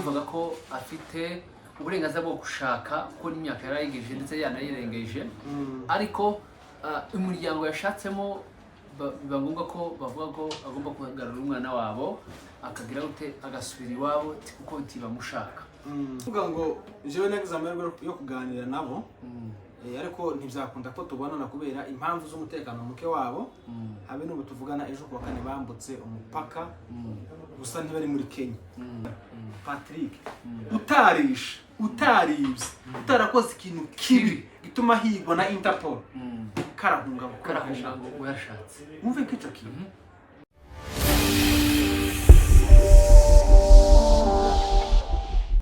Yumvaga ko afite uburenganzira bwo gushaka kuko n'imyaka yarayigejeje ndetse yanayirengeje, ariko umuryango yashatsemo biba ngombwa ko bavuga ko agomba kugarura umwana wabo, akagira gute, agasubira iwabo kuko ntibamushaka. Kuvuga ngo jewe nagize amahirwe yo kuganira nabo, ariko ntibyakunda ko tubonana kubera impamvu z'umutekano muke wabo. Habe n'ubu tuvugana, ejo kuwa kane bambutse umupaka, gusa ntibari muri Kenya. Patrick, utarishe, utaribye, utarakoze ikintu kibi gituma higwa na Interpol, karahunga. Karahunga ngo uyashatse. Wumve nk'icyo kintu.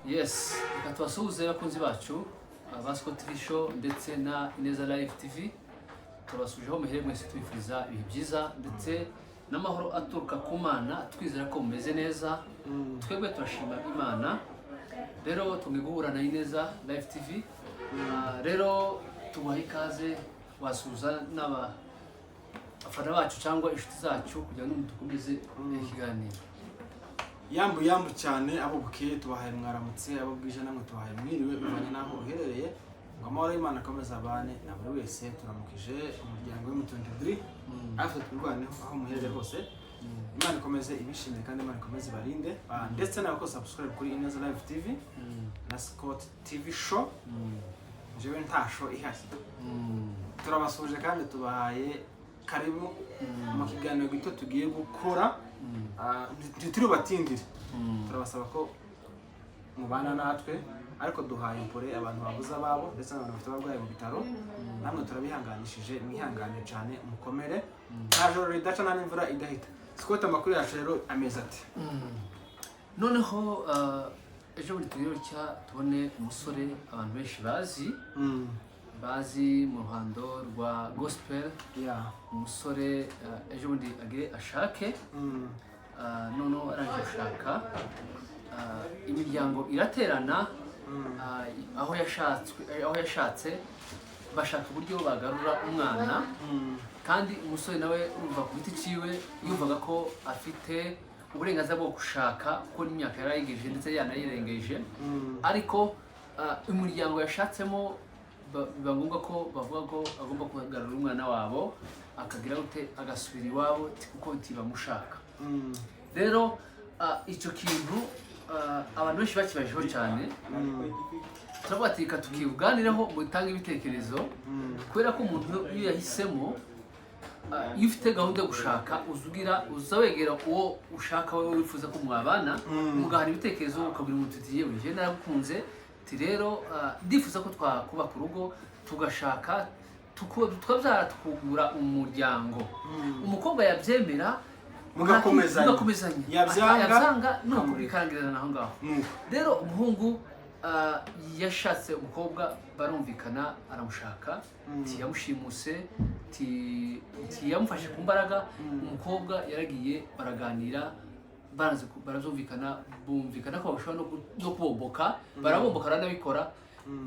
Yes, reka tubasuhuze abakunzi bacu ba Scott TV Show ndetse na Ineza Live TV. Tubasuhujeho muhere mwese, tubifuriza ibihe byiza ndetse n'amahoro aturuka ku Mana, twizera ko mumeze neza. Twebwe turashima Imana. Rero tugiye guhura na Ineza Live TV. Rero tubaha ikaze, wasuhuza n'aba abafana bacu cyangwa inshuti zacu kugira ngo dukomeze ikiganiro. Yambu yambu cyane, abo bukeye tubahaye mwaramutse, abo bwije namwe tubahaye mwiriwe, bivanye n'aho uherereye, ngo amahoro y'Imana akomeze abane na buri wese. Turamukije umuryango w'M23, hafi twirwaneho aho muherereye hose. Imana ikomeze ibishimire kandi Imana ikomeze ibarinde. Ndetse nawe ko subscribe kuri Ineza Live TV na Scott TV Show. Jewe nta show ihari. Turabasuhuje kandi tubahaye karibu mu kiganiro gito tugiye gukora. Ntituri batindire, turabasaba ko mubana natwe, ariko duhaye impore abantu babuze ababo ndetse n'abantu bafite abarwayi mu bitaro. Namwe turabihanganishije, mwihangane cyane, mukomere, nta joro ridaca, nta n'imvura idahita. Scott, amakuru yacu rero ameze ati? Noneho ejo bundi tugire gutya tubone umusore abantu benshi bazi mu ruhando rwa gospel. Umusore ejo bundi agire ashake. Noneho arangije gushaka, imiryango iraterana, aho yashatswe, aho yashatse, bashaka uburyo bagarura umwana. Kandi umusore nawe urumva ku giti cyiwe yumvaga ko afite uburenganzira bwo gushaka kuko n'imyaka yarayigejeje ndetse yanayirengeje, ariko umuryango yashatsemo biba ngombwa ko bavuga ko agomba kugarura umwana wabo, akagira gute, agasubira iwabo kuko ntibamushaka. Rero icyo kintu abantu benshi bakibajeho cyane. Turavuga ati reka tukibuganireho, mutange ibitekerezo, kubera ko umuntu iyo yahisemo, iyo ufite gahunda yo gushaka, uza ugira uza wegera uwo ushaka, wowe wifuza ko mwabana, mugahana ibitekerezo, ukabwira umuntu uti: "Yewe, njye naragukunze," uti: "Rero ndifuza ko twakubaka urugo, tugashaka, tukabyara, tukugura umuryango." Umukobwa yabyemera, Mugakomezanya. Mugakomezanya. Yabyanga, yabyanga nuko ukamureka. Bikarangirana aho ngaho. Nuko. Rero umuhungu yashatse umukobwa, barumvikana, aramushaka, ntiyamushimuse, ntiyamufashe ku mbaraga. Umukobwa yaragiye, baraganira, baranze barazumvikana, bumvikana ko bashobora no kubomboka, barabomboka, baranabikora.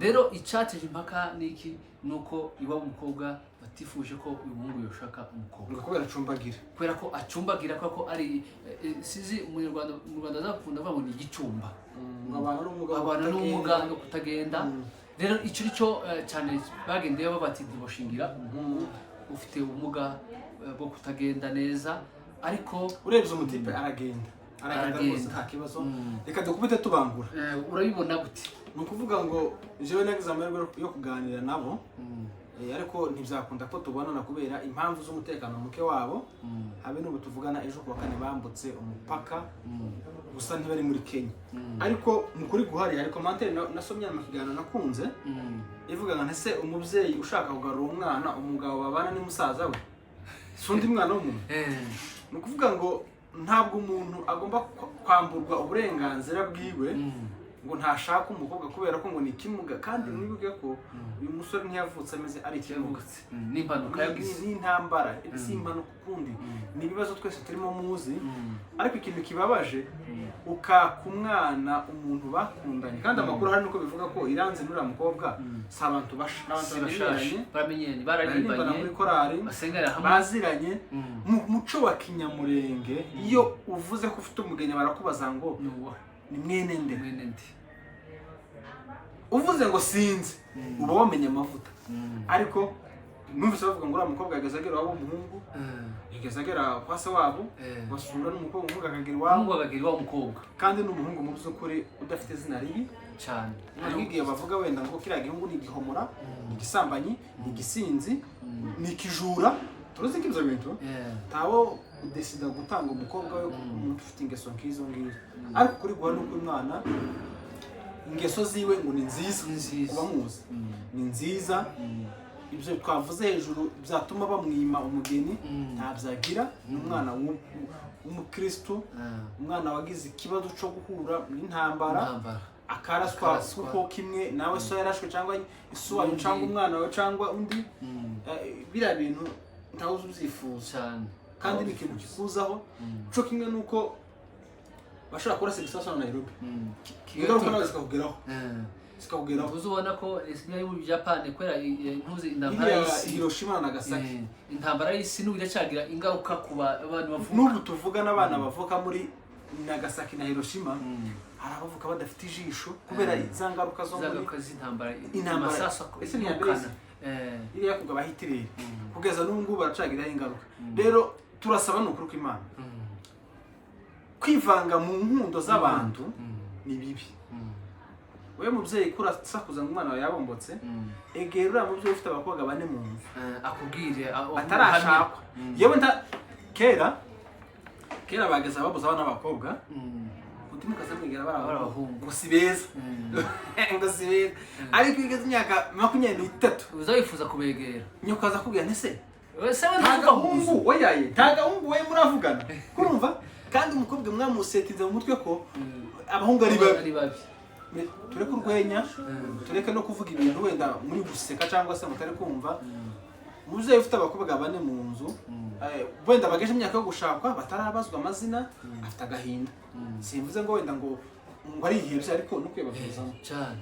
Rero icyateje impaka ni iki? Ni uko iwabo umukobwa batifuje ko uyu muhungu yoshaka umukobwa. Ngo kubera acumbagira. Kubera ko acumbagira, kubera ko ari sizi umunyarwanda mu Rwanda azakunda avuga ngo ni igicumba. Ngo abantu n'ubumuga. Abana n'ubumuga no kutagenda. Rero icyo ni cyo cyane bagendeyeho bati ntibashingira umuhungu ufite ubumuga bwo kutagenda neza, ariko Urebye umutipe aragenda, aragenda Aragenda. rwose, nta kibazo. Reka dukubite tubangura. Urabibona gute? Ni ukuvuga ngo jewe nagize amahirwe yo kuganira nabo, ariko ntibyakunda ko tubonana kubera impamvu z'umutekano muke wabo. Habe n'ubu tuvugana, ejo kuwa kane bambutse umupaka, gusa ntibari muri Kenya. Ariko mu kuri guhari, hari commentaire nasomye mu kiganiro nakunze, ivuga ngo: "Ese umubyeyi ushaka kugarura umwana, umugabo babana ni musaza we, si undi mwana w'umuntu?" Ni ukuvuga ngo ntabwo umuntu agomba kwamburwa uburenganzira bwiwe ngo ntashaka umukobwa kubera ko ngo ni ikimuga. Kandi mwibuke ko uyu musore ntiyavutse ameze ari ikimuga. N'impanuka yagize. Ni intambara, si impanuka ukundi, ni ibibazo twese turimo muzi. Ariko ikintu kibabaje, ukaka umwana umuntu bakundanye, kandi amakuru hari nuko bivuga ko Iranzi n'uriya mukobwa si abantu basha, ni abantu Si bashashe. bamenyeranye. Baramenyeranye. Baririmbana Bararimbanye. muri korali. Basengera hamwe. Baziranye. Mu muco wa kinyamurenge, iyo uvuze ko ufite umugeni, barakubaza ngo Ni uwahe? Ni mwene nde? Mwene nde? Uvuze ngo sinzi, uba wamenye amavuta. Ariko numvise bavuga ngo uriya mukobwa yageze agera iwabo w'umuhungu, yageze agera kwa se wabo, basura n'umukobwa, umuhungu akagera iwabo. Umuhungu akagira iwabo umukobwa. Kandi ni umuhungu mu by'ukuri udafite izina ribi. Cyane. Nk'igihe bavuga wenda ngo kiriya gihungu ni igihomora, ni igisambanyi, ni igisinzi, ni ikijura, turuzi ko ibyo bintu ntawo udesida gutanga umukobwa we ku muntu ufite ingeso nk'izo ngizo. Ariko kuri guha nuko umwana ingeso ziwe ngo ni nziza. Ni nziza. Kuba muzi ni nziza. Ibyo twavuze hejuru byatuma bamwima umugeni ntabyagira. Ni umwana w'umukristo, umwana wagize ikibazo cyo guhura n'intambara, Intambara. akaraswa. Akaraswa. Kuko kimwe nawe so yarashwe, cyangwa isi wayo, Undi. cyangwa umwana wawe, cyangwa undi. Biriya bintu ntawe uzi ubyifuza. Cyane. Kandi ni ikintu kikuzaho, cyo kimwe nuko bashobora kurasa igisasu hano Nairobi, ingaruka nawe zikakugeraho, zikakugeraho. Uzi ubona ko niba ari mu Buyapani kubera ntuzi intambara Iriya y'isi. Hiroshima na Nagasaki. Intambara y'isi n'ubu iracyagira ingaruka ku bantu bavuka. N'ubu tuvuga n'abana bavuka muri Nagasaki na Hiroshima, hari abavuka badafite ijisho kubera za ngaruka zo muri Ingaruka z'intambara. Intambara. Amasasu Ese ni iya mbere? yirukana. Iriya kugaba Hitler, kugeza n'ubu ngubu baracagiraho ingaruka. Rero turasaba, ni ukuri kw'Imana, kwivanga mu nkundo z'abantu ni bibi. Wowe mubyeyi ko urasakuza ngo umwana wawe yabombotse, egera uriya mubyeyi ufite abakobwa bane mu nzu Akubwire batarashakwa. Yewe nta kera kera bageze babuza abana b'abakobwa uti mukaza mwegera bari Bari abahungu, abahungu. ngo si beza, ngo si beza. Ariko iyo ugeze imyaka 23, Uza wifuza kubegera. Nyoko aza akubwira ntese Ese we nta ntuva mu nzu. gahungu oyaye, nta gahungu we muravugana, kurumva? Kandi umukobwa mwamusetinze mu mutwe ko abahungu ari babi. Ari babi. Tureke urwenya, tureke no kuvuga ibintu wenda muri guseka cyangwa se mutari kumva. Umubyeyi ufite abakobwa bane mu nzu, wenda bageje imyaka yo gushakwa batarabazwa amazina, afite agahinda. Simvuze ngo wenda ngo arihebye, ariko no kwibavuzamo Cyane.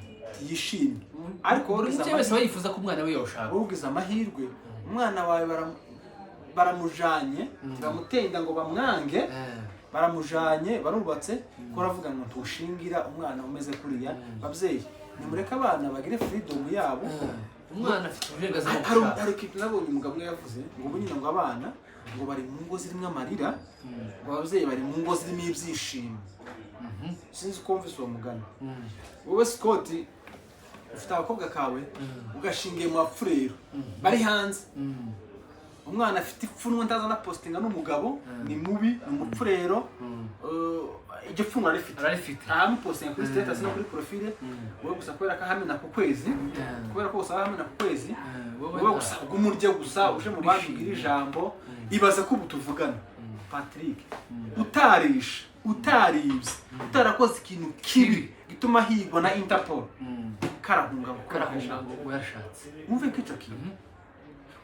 yishimye. Ariko Buri wowe ugize mubyeyi wese aba yifuza ko umwana we yoshaka. Wowe ugize amahirwe, umwana wawe baramujanye, bamuteye inda ngo bamwange, baramujanye, barubatse, ko uravuga ngo ntushingira umwana umeze kuriya. Babyeyi, nimureke abana bagire freedom yabo. Umwana afite uburenganzira bwo Hari gushaka. hari ikintu nabonye umugabo umwe yavuze ngo ubu nyine ngo abana ngo bari mu ngo zirimo amarira, ngo ababyeyi bari mu ngo zirimo ibyishimo. Sinzi uko wumvise uwo mugani. Wowe Scott ufite abakobwa kawe, ugashingiye mu bapfurero bari hanze, umwana afite ipfunwe, ntaza na postinga n'umugabo ni mubi, ni umupfurero, iryo pfunwe ararifite. Ararifite. Amupostinga kuri status no kuri profile. Wowe gusa kubera ko ahamena ku kwezi, kubera ko gusa ahamena ku kwezi, wowe wowe gusa ugumurye gusa uje mu bandi ubwira ijambo. Ibaze ko ubu tuvugana, Patrick, utarishe, utaribye, utarakoze ikintu kibi gituma higwa na Interpol, karahunga ngo Karahunga ngo uba yarashatse. Wumve ko icyo kintu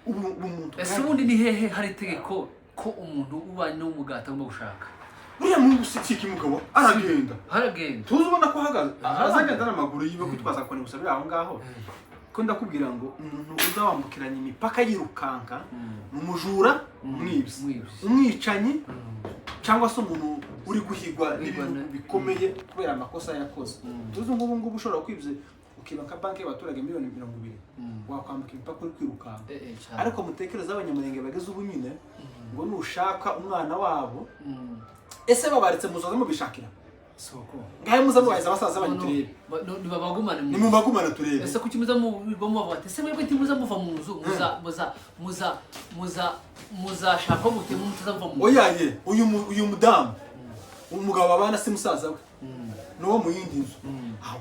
ubu umuntu Ese ubundi ni hehe hari itegeko ko umuntu ubanye n'umugati agomba gushaka? Uriya muhungu si kiki, mugabo aragenda. Haragenda. Tuzi ubona ko ahagaze, azagenda n'amaguru yiwe, kwitwaza kone gusa biri aho ngaho. Ko ndakubwira ngo umuntu uza wambukiranya imipaka yirukanka ni umujura, umwibyi, Umwibyi. umwicanyi, cyangwa se umuntu uri guhigwa Guhigwa n'ibihugu bikomeye kubera amakosa yakoze. Tuzi nk'ubu ngubu ushobora kwibye, ukiba nka banki y'abaturage miliyoni 20, wakwambuka imipaka uri kwirukanka. Cyane. Ariko mutekereze abanyamurenge bageze ubu nyine ngo nushaka umwana wabo, ese babaretse muzoza mubishakira? Soko. Ngahe muza mubaheza abasaza banyu turebe. Nibabagumane mu Nimubagumane turebe. Ese kuki muza mubavuga ati ese mwebwe ntimuza muva mu nzu, muza muza muza muza muzashaka mute mutaza muva mu nzu? Oyaye, uyu mudamu, umugabo babana si musaza we, ni uwo mu yindi nzu. Aho,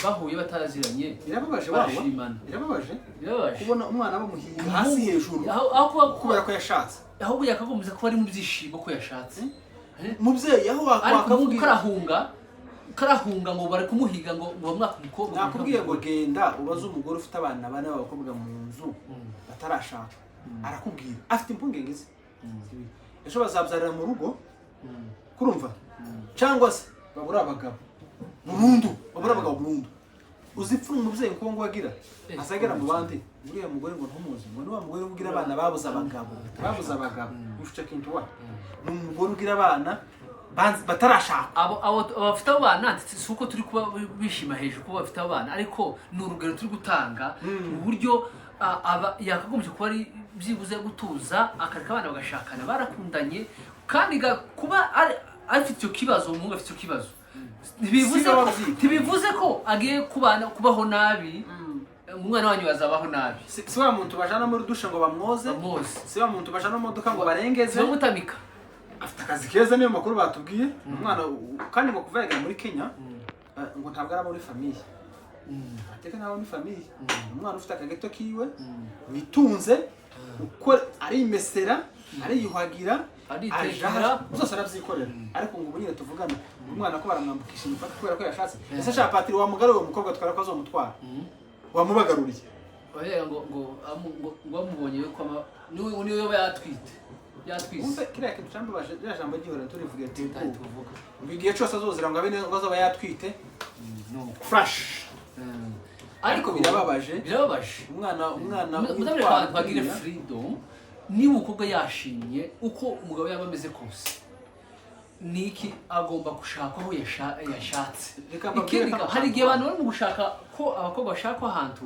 Bahuye bataziranye. Birababaje wawa. Barashimana. Birababaje Birababaje. kubona umwana bamuhiga hasi hejuru Aho kuba kubera ko yashatse. Ahubwo yakagombye kuba ari mu byishimo ko yashatse. Mubyeyi aho Ariko umuhungu wakakubwira karahunga, karahunga ngo bari kumuhiga ngo bamwaka umukobwa. Nakubwiye ngo genda ubaze umugore ufite abana bane b'abakobwa mu nzu batarashaka, arakubwira afite impungenge ze. Ejo bazabyarira mu rugo, kurumva, cyangwa se babura abagabo burundu, babura abagabo burundu. Uzipfuna umubyeyi nkuwo ngo agira azagera mu bandi, uriya mugore ngo ntumuzi, ngo ni wa mugore ugira abana babuze abagabo, babuze abagabo. Ufite kintu wa ni umugore ugira abana. Batarashaka. Abo bafite abana, si uko turi kuba bishima hejuru kuba bafite abana, ariko ni urugero turi gutanga uburyo aba yakagombye kuba ari byibuze gutuza, akareka abana bagashakana barakundanye. Kandi kuba afite icyo kibazo, umuhungu afite icyo kibazo, ntibivuze Si ko wabyize. ntibivuze ko agiye kubana kubaho nabi. Umwana wanyu azabaho nabi. Si wa muntu bajana muri douche ngo bamwoze. Bamwoze. Si wa muntu bajana mu modoka ngo barengeze. Zibamutamika. Afite akazi keza, niyo makuru batubwiye. Umwana kandi ngo kuva yagera muri Kenya, ngo ntabwo araba muri famille, ateka ntabwo muri famille. Umwana ufite akageto kiwe, witunze, uko arimesera, ariyuhagira, Aritekera. aja byose arabyikorera. Ariko ngo ubu nyine tuvugana, umwana ko baramwambukisha imipaka kubera ko yashatse. Ese shaka patiri wamugaruye uwo mukobwa twara ko azomutwara, wamubagaruriye? Oya, ngo amubonye yuko niwe yaba yatwite, yatwise. Wumve kiriya kintu cyambabaje, ririya jambo ryihorera turivuge. Tutari tuvuga. Ngo igihe cyose azozira ngo abe ngo azaba yatwite. Nuko Fresh. Ariko birababaje. Birababaje. Umwana Muzabere abantu bagire freedom. Niba umukobwa yashimye, uko umugabo yaba ameze kose, niki agomba gushaka aho yashatse. Reka mbabwire Ikindi kano hari kantu. igihe abantu bari mu gushaka ko abakobwa bashakwa ahantu,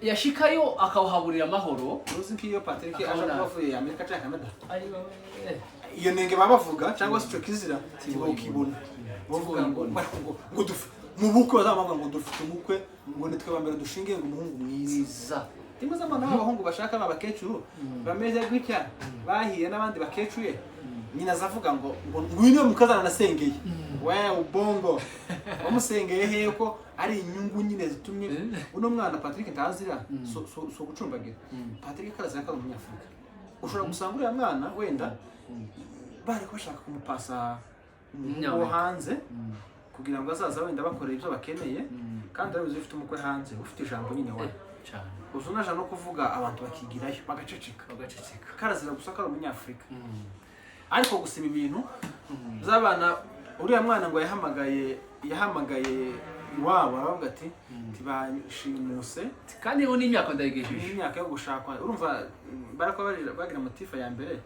yashikayo akawuhaburira amahoro. Uzi nk'iyo Patrick aje Akabona. kuba avuye Amerika cyangwa Canada, Ari iyo nenge baba bavuga cyangwa se icyo kizira ntibokibona. Bavuga ngo ngo mu bukwe bazamuvuga ngo dufite umukwe, ngo nitwe ba mbere dushingiye, ngo umuhungu mwiza. Mwiza. Timwe z'abana b'abahungu bashaka abakecuru bameze gutya, bahiye n'abandi bakecuye, nyina azavuga ngo ngwino mukazana nasengeye we ubongo wamusengeye hehe, ko ari inyungu nyine zitumye uno mwana Patrick ntazira. So gucumbagira Patrick karazira ko ari umunyafurika. Ushobora gusanga uriya mwana wenda bari bashaka kumupasa umuhungu wo Umunyamerika. hanze kugira ngo azaza wenda bakorera ibyo bakeneye. Kandi urabizi, ufite umukwe hanze ufite ijambo nyine wa Cyane. uzi unaja no kuvuga, abantu bakigirayo bagaceceka. Bagaceceka. Karazira gusa ko ari umunyafurika. Ariko gusa ibi bintu z'abana, uriya mwana ngo yahamagaye iwabo aravuga ati ntibashimuse. Kandi ubu n'imyaka ndayigejeje. N'imyaka yo gushakwa, urumva barako bagira motif ya mbere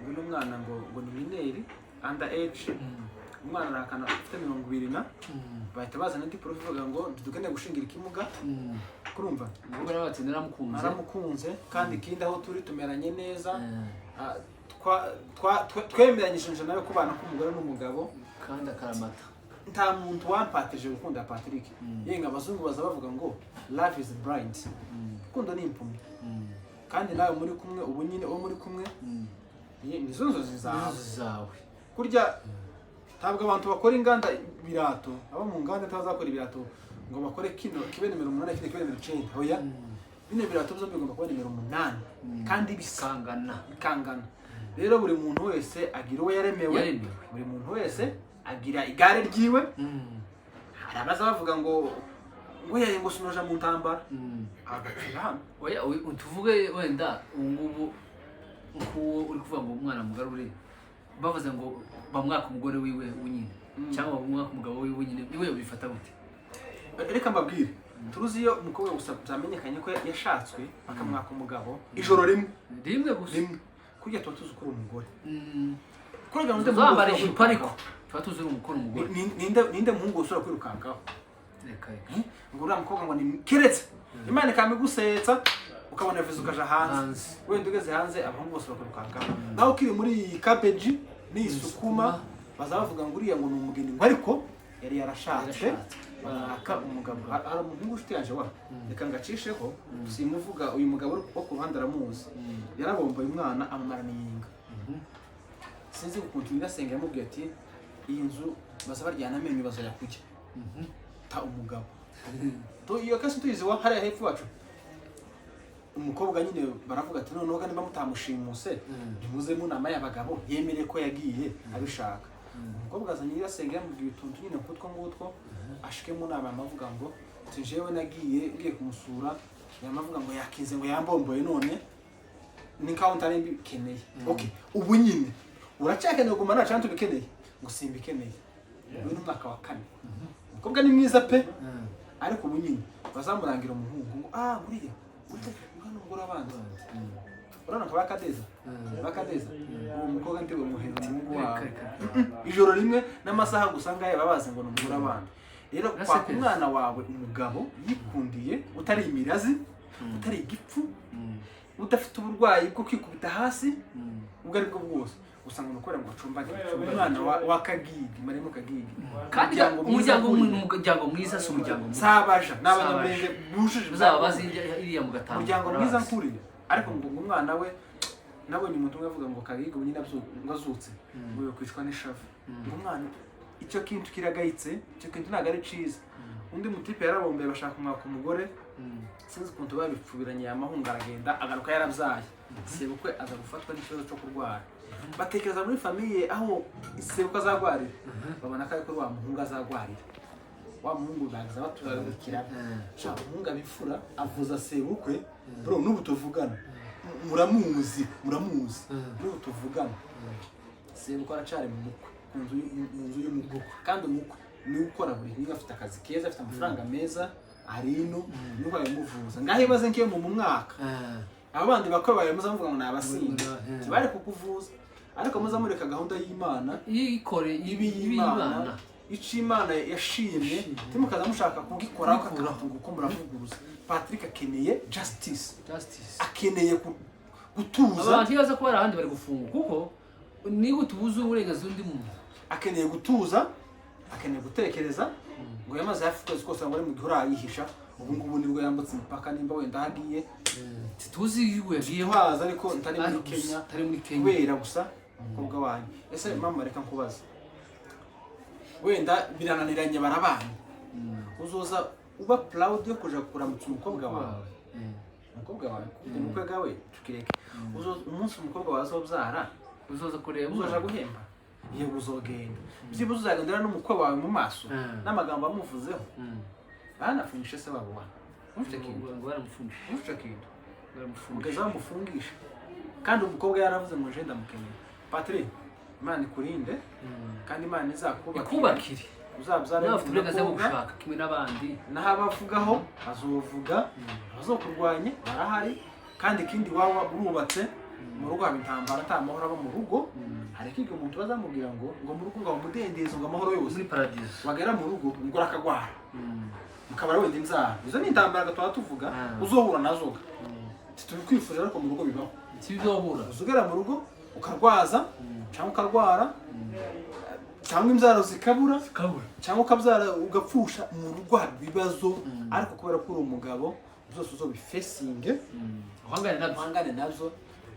ngo uno mwana ngo ni mineur, under age. Umwana arahakana afite 20 na bahita bazana indi proof ivuga ngo ntidukeneye gushingira ikimuga, kurumva. Ubwo nawe ati naramukunze. Naramukunze, kandi ikindi aho turi tumeranye neza. Ah, twemeranyije nawe kubana k'umugore n'umugabo. Kandi akaramata. Nta muntu wampatije gukunda Patrick. Yenga abazungu baza bavuga ngo "Love is blind", urukundo ni impumyi. Kandi nawe muri kumwe ubu nyine, uwo muri kumwe nizo nzozi zawe. Inzozi zawe. Kurya ntabwo abantu bakora inganda ibirato, abo mu nganda ntibazakora ibirato ngo bakore kino kibe nimero 8, kino kibe nimero 9. Oya, bino birato byombi bigomba kuba nimero 8 kandi bisa. Kangana. Bikangana. Rero buri muntu wese agira uwo yaremewe. Yaremewe. Buri muntu wese agira igare ryiwe. Hari abaza bavuga ngo yaye ngo sinoja mu ntambara, agacira hano. Oya, tuvuge wenda ubu ngubu nk'uwo uri kuvuga ngo umwana mugarure, bavuze ngo bamwaka umugore wiwe wenyine cyangwa bamwaka umugabo wiwe wenyine, iwe bifata gute? Reka mbabwire, turuzi iyo umukobwa gusa byamenyekanye ko yashatswe, bakamwaka umugabo ijoro rimwe. Rimwe gusa. Rimwe, kurya tuba tuzi ko uri umugore. Kurya ninde muhungu Uzambara ushobora ijipo, ariko kwirukankaho? tuba tuzi uri umukora umugore. Ninde muhungu usubira kwirukankaho? Reka reka. Ngo uriya mukobwa ngo ni keretse Imana ikamigusetsa ukabona viza ukaja hanze. Hanze. Wenda ugeze hanze abahungu bose bakwirukankaho, nawe ukiri muri iyi cabbage n'iyi sukuma, baza bavuga ngo uriya ngo ni umugeni, ngo ariko yari yarashatswe. Yarashatswe. Bamwaka umugabo. Hari umuhungu ufite yanje wa reka ngacisheho, simuvuga, uyu mugabo wo ku ruhande aramuzi, yarabomboye umwana amumarana iyinga. Sinzi ukuntu nyirasenge yamubwiye ati iyi nzu baza baryana amenyo bazajya kujya ta umugabo. Iyo case tuyizi wa hariya hepfo iwacu, umukobwa nyine baravuga ati noneho niba mutamushimuse ntimuze mu nama y'abagabo yemere ko yagiye abishaka. Umukobwa azanye nyirasenge yamubwiye utuntu nyine nk'utwo ngutwo, ashike mu nama amavuga ngo ati jewe nagiye ngiye kumusura, yamavuga ngo yakinze ngo yambomboye, none ni nkaho ntari mbikeneye. Okay, ubu nyine uracyakeneye kugumana cyangwa tubikeneye? Ngo simbikeneye. Uyu ni umwaka wa kane. Umukobwa ni mwiza pe, ariko ubu nyine bazamurangira umuhungu ngo ah nguriya uriya ni umugore abanza. Urabona nka bakadeza, bakadeza uwo mukobwa ndi bumuheza umuhungu wawe Reka, reka. Ijoro rimwe n'amasaha gusa ngahe baba bazi ngo ni umugore abandi. Rero Nase kwaka pe. umwana wawe umugabo yikundiye, utari imirazi, utari igipfu, udafite uburwayi bwo kwikubita hasi ubwo ari bwo bwose, usanga ni ukubera ngo acumbagire umwana wa Kagigi, maremo Kagigi. Kandi Umuryango mwiza umuryango nk'uriya. Umuryango mwiza si umuryango mubi. Sabaja ni Abanyamurenge bujuje. Uzaba bazi iriya mu gatanu. Umuryango mwiza nkuriya, ariko ngo umwana we, nabonye umuntu umwe avuga ngo Kagigi ubu nyine ngo azutse ngo yokwicwa n'ishavu, ngo umwana, icyo kintu kiragayitse, icyo kintu ntabwo ari cyiza. Undi mutipe yarabombeye, bashaka kumwaka umugore, sinzi ukuntu babipfubiranye, yamahunga aragenda, agaruka yarabyaye. Sebukwe aza gufatwa n'ikibazo cyo kurwara. Batekereza muri famille aho sebukwe azagwarira, babona ko ariko wa muhungu azagwarira. Wa muhungu baza baturarukira sha, umuhungu abifura avuza sebukwe. Bro, n'ubu tuvugana muramuzi, muramuzi. N'ubu tuvugana sebukwe aracari mu mukwe, ku nzu mu nzu y'umukwe, kandi umukwe niwe ukora buri kimwe, afite akazi keza, afite amafaranga meza, ari ino niwe babimuvuza. Ngaho ibaze nk'iyo mu mwaka abo bandi bakwe bawe muza muvuga ngo ni abasinzi, ntibari kukuvuza, ariko muza mureka gahunda y'Imana yikore ibi y'Imana, ico Imana yashimye, timukaza mushaka kugikoraho Kubikuraho. kakatunga uko muravuguruza. Patrick akeneye justice. Justice. Akeneye gutuza. Abantu iyo baza kuba bari ahandi bari gufungwa, kuko niba utubuze uburenganzira undi muntu. Akeneye gutuza, akeneye gutekereza ngo yamaze hafi ukwezi kose ngo ari mu gihora yihisha. Ubu ngubu nibwo yambutse imipaka, nimba wenda aho agiye Ntituzi igihugu yagiyeho. Haza ariko ntari muri Kenya. Atari muri Kenya. Kubera gusa umukobwa wanyu. Ese mama, reka nkubaze, wenda birananiranye barabana, uzoza uba proud yo kuja kuramutsa umukobwa wawe, umukobwa wawe, kuko umukwe gawe tukireke, uzoza umunsi umukobwa wawe azobyara, Uzoza kureba? Uzoja guhemba? Yego, uzogenda byibuze uzagendera n'umukwe wawe mu maso n'amagambo amuvuzeho. Banafungishe se wabo wa ufite kintu. Ngo baramufungishije. Ufite kintu. Baramufungishije. Mugeze bamufungisha kandi umukobwa yaravuze ngo nje ndamukeneye. Patrick, Imana ikurinde kandi Imana izakubakire. Ikubakire. Uzabyara Nawe ufite uburenganzira bwo umukobwa. gushaka kimwe n'abandi. Naho abavugaho bazovuga, abazokurwanya barahari. Kandi ikindi, waba urubatse mu rugo haba intambara, ata mahoro aba mu rugo. Hari igihe umuntu bazamubwira ngo mu rugo ngo umudendezo, ngo amahoro yose, Muri paradizo. Wagera mu rugo umugore akagwara, mukabara wenda inzara. Izo ni intambara tuba tuvuga uzohura nazo, titubikwifuje, ariko mu rugo bibaho. Ntibizobura. Uzugera mu rugo ukarwaza cyangwa ukarwara cyangwa imbyaro zikabura, Kabura. cyangwa ukabyara ugapfusha. Mu rugo haba ibibazo, ariko kubera ko uri umugabo byose uzobifacinge. Uhangane nabyo. Uhangane nabyo.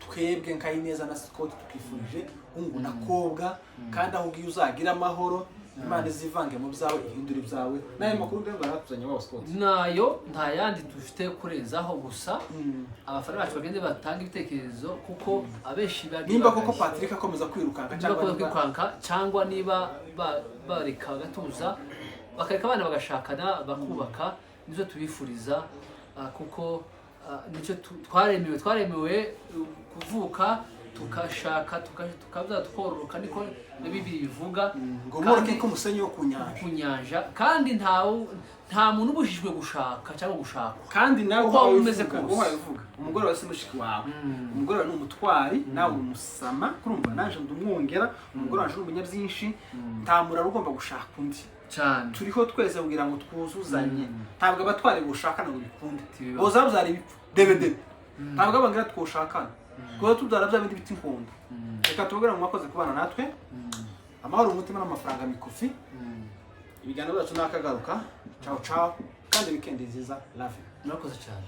Twebwe nka Ineza na Scott tukifurije hungu na kobwa, kandi aho ugiye uzagira amahoro. Imana izivange mu byawe, ihindure ibyawe. N'ayo makuru rero baratuzanye waba Scott. Nayo, nta yandi dufite kurenzaho. Gusa abafana bacu bagende batanga ibitekerezo, kuko abenshi bagiye Nimba koko bagashya. Patrick akomeza kwirukanka Niba cyangwa kuza niba kwirukanka, cyangwa niba bareka bagatuza, bakareka abana bagashakana, bakubaka, nibyo tubifuriza, kuko nicyo twaremewe kuvuka tukashaka, tukabyara, tukororoka, niko na Bibiliya bivuga. Ngo mworoke nk'umusenyi wo ku nyanja. Ku nyanja. Kandi nta muntu ubujijwe gushaka cyangwa gushakwa. Kandi nawe Uko waba umeze kose. Uhaye uvuga umugore wawe si mushiki wawe. Umugore wawe ni umutwari, nawe uri umusama. Kurumva naje ndumwongera, umugore waje uri umunyabyinshi, nta muraro ugomba gushaka undi. Cyane. Turiho twese kugira ngo twuzuzanye. Ntabwo abatwari bushakana ngo bikunde. Tibibaho. Bozabyara ibipfu debe debe. Ntabwo abangira twoshakana kuba tubyara bya bindi bita inkondo. Reka tubabwire ngo mwakoze kubana natwe. Amahoro, umutima n'amafaranga mikufi. Ibiganiro byacu nakagaruka. Ciao ciao, kandi weekend nziza. Love you. Murakoze cyane.